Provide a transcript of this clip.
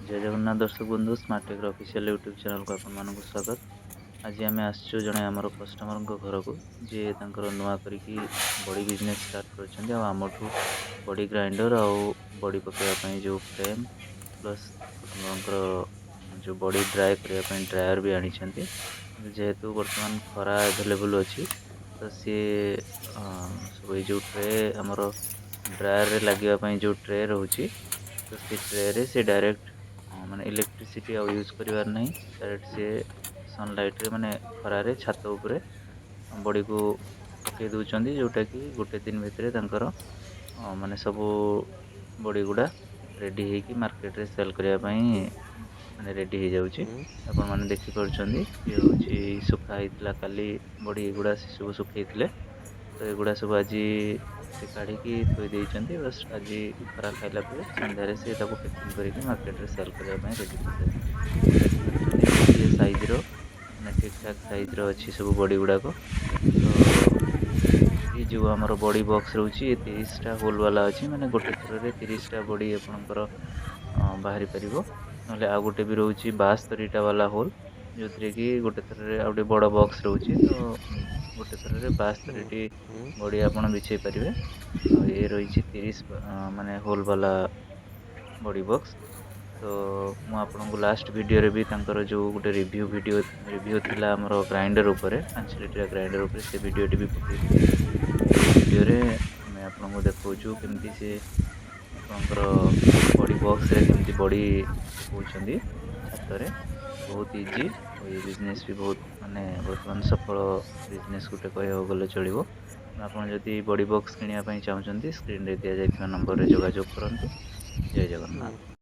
ଜୟ ଜଗନ୍ନାଥ ଦର୍ଶକ ବନ୍ଧୁ, smart ଟେକ୍ର official YouTube ଚ୍ୟାନେଲ୍କୁ ଆପଣମାନଙ୍କୁ ସ୍ୱାଗତ। ଆଜି ଆମେ ଆସିଛୁ ଜଣେ ଆମର କଷ୍ଟମରଙ୍କ ଘରକୁ, ଯିଏ ତାଙ୍କର ନୂଆ କରିକି ବଡ଼ି ବିଜନେସ୍ ଷ୍ଟାର୍ଟ କରିଛନ୍ତି ଆଉ ଆମଠୁ ବଡ଼ି ଗ୍ରାଇଣ୍ଡର ଆଉ ବଡ଼ି ପକାଇବା ପାଇଁ ଯେଉଁ ଫ୍ରେମ୍, ପ୍ଲସ୍ ଆପଣଙ୍କର ଯେଉଁ ବଡ଼ି ଡ୍ରାଏ କରିବା ପାଇଁ ଡ୍ରାୟର୍ ବି ଆଣିଛନ୍ତି। ଯେହେତୁ ବର୍ତ୍ତମାନ ଖରା ଆଭେଲେବୁଲ୍ ଅଛି, ତ ସିଏ ସବୁ ଏଇ ଯେଉଁ ଟ୍ରେ, ଆମର ଡ୍ରାୟର୍ରେ ଲାଗିବା ପାଇଁ ଯେଉଁ ଟ୍ରେ ରହୁଛି, ତ ସେ ଟ୍ରେରେ ସେ ଡାଇରେକ୍ଟ, ମାନେ ଇଲେକ୍ଟ୍ରିସିଟି ଆଉ ୟୁଜ୍ କରିବାର ନାହିଁ, ଡାଇରେକ୍ଟ ସିଏ ସନଲାଇଟ୍ରେ, ମାନେ ଖରାରେ ଛାତ ଉପରେ ବଡ଼ିକୁ ପକାଇ ଦେଉଛନ୍ତି, ଯେଉଁଟାକି ଗୋଟେ ଦିନ ଭିତରେ ତାଙ୍କର ମାନେ ସବୁ ବଡ଼ି ଗୁଡ଼ା ରେଡ଼ି ହେଇକି ମାର୍କେଟରେ ସେଲ୍ କରିବା ପାଇଁ ମାନେ ରେଡ଼ି ହେଇଯାଉଛି। ଆପଣମାନେ ଦେଖିପାରୁଛନ୍ତି, ଇଏ ହେଉଛି ଶୁଖା ହେଇଥିଲା କାଲି ବଡ଼ି ଏଗୁଡ଼ା, ସେ ସବୁ ଶୁଖେଇଥିଲେ। ତ ଏଗୁଡ଼ା ସବୁ ଆଜି ସେ କାଢ଼ିକି ଥୋଇ ଦେଇଛନ୍ତି। ବାସ୍, ଆଜି ଖରା ଖାଇଲା ପରେ ସନ୍ଧ୍ୟାରେ ସେ ତାକୁ ପ୍ୟାକିଂ କରିକି ମାର୍କେଟରେ ସେଲ୍ କରିବା ପାଇଁ ରେଡ଼ି କରିଦେବେ। ଦେଖିପାରୁଛନ୍ତି, ଗୋଟିଏ ସାଇଜ୍ର, ମାନେ ଠିକ୍ ଠାକ୍ ସାଇଜ୍ର ଅଛି ସବୁ ବଡ଼ି ଗୁଡ଼ାକ। ତ ଏ ଯେଉଁ ଆମର ବଡ଼ି ବକ୍ସ ରହୁଛି, ଏ 30ଟା ହୋଲ୍ ବାଲା ଅଛି, ମାନେ ଗୋଟେ ଥରରେ 30ଟା ବଡ଼ି ଆପଣଙ୍କର ବାହାରି ପାରିବ। ନହେଲେ ଆଉ ଗୋଟେ ବି ରହୁଛି 72ଟା ବାଲା ହୋଲ୍, ଯେଉଁଥିରେ କି ଗୋଟେ ଥରରେ, ଆଉ ଗୋଟେ ବଡ଼ ବକ୍ସ ରହୁଛି, ତ ଗୋଟେ ଥରରେ 72ଟି ବଡ଼ି ଆପଣ ବିଛେଇ ପାରିବେ। ଆଉ ଏ ରହିଛି 30 ମାନେ ହୋଲ୍ ବାଲା ବଡ଼ି ବକ୍ସ। ତ ମୁଁ ଆପଣଙ୍କୁ ଲାଷ୍ଟ ଭିଡ଼ିଓରେ ବି ତାଙ୍କର ଯେଉଁ ଗୋଟେ ରିଭ୍ୟୁ ଭିଡ଼ିଓ ରିଭ୍ୟୁ ଥିଲା ଆମର ଗ୍ରାଇଣ୍ଡର ଉପରେ, 5 ଲିଟରିଆ ଗ୍ରାଇଣ୍ଡର ଉପରେ, ସେ ଭିଡ଼ିଓଟି ବି ପକାଇଥିଲି। ଏଇ ଭିଡ଼ିଓରେ ଆମେ ଆପଣଙ୍କୁ ଦେଖାଉଛୁ କେମିତି ସେ ଆପଣଙ୍କର ବଡ଼ି ବକ୍ସରେ କେମିତି ବଡ଼ି ପକାଉଛନ୍ତି ଛାତରେ। ବହୁତ ଇଜି ଆଉ ଏ ବିଜନେସ୍ ବି ବହୁତ, ମାନେ ବର୍ତ୍ତମାନ ସଫଳ ବିଜନେସ୍ ଗୋଟେ କହିବାକୁ ଗଲେ ଚଳିବ। ଆପଣ ଯଦି ବଡ଼ି ବକ୍ସ କିଣିବା ପାଇଁ ଚାହୁଁଛନ୍ତି, ସ୍କ୍ରିନ୍ରେ ଦିଆଯାଇଥିବା ନମ୍ବରରେ ଯୋଗାଯୋଗ କରନ୍ତୁ। ଜୟ ଜଗନ୍ନାଥ।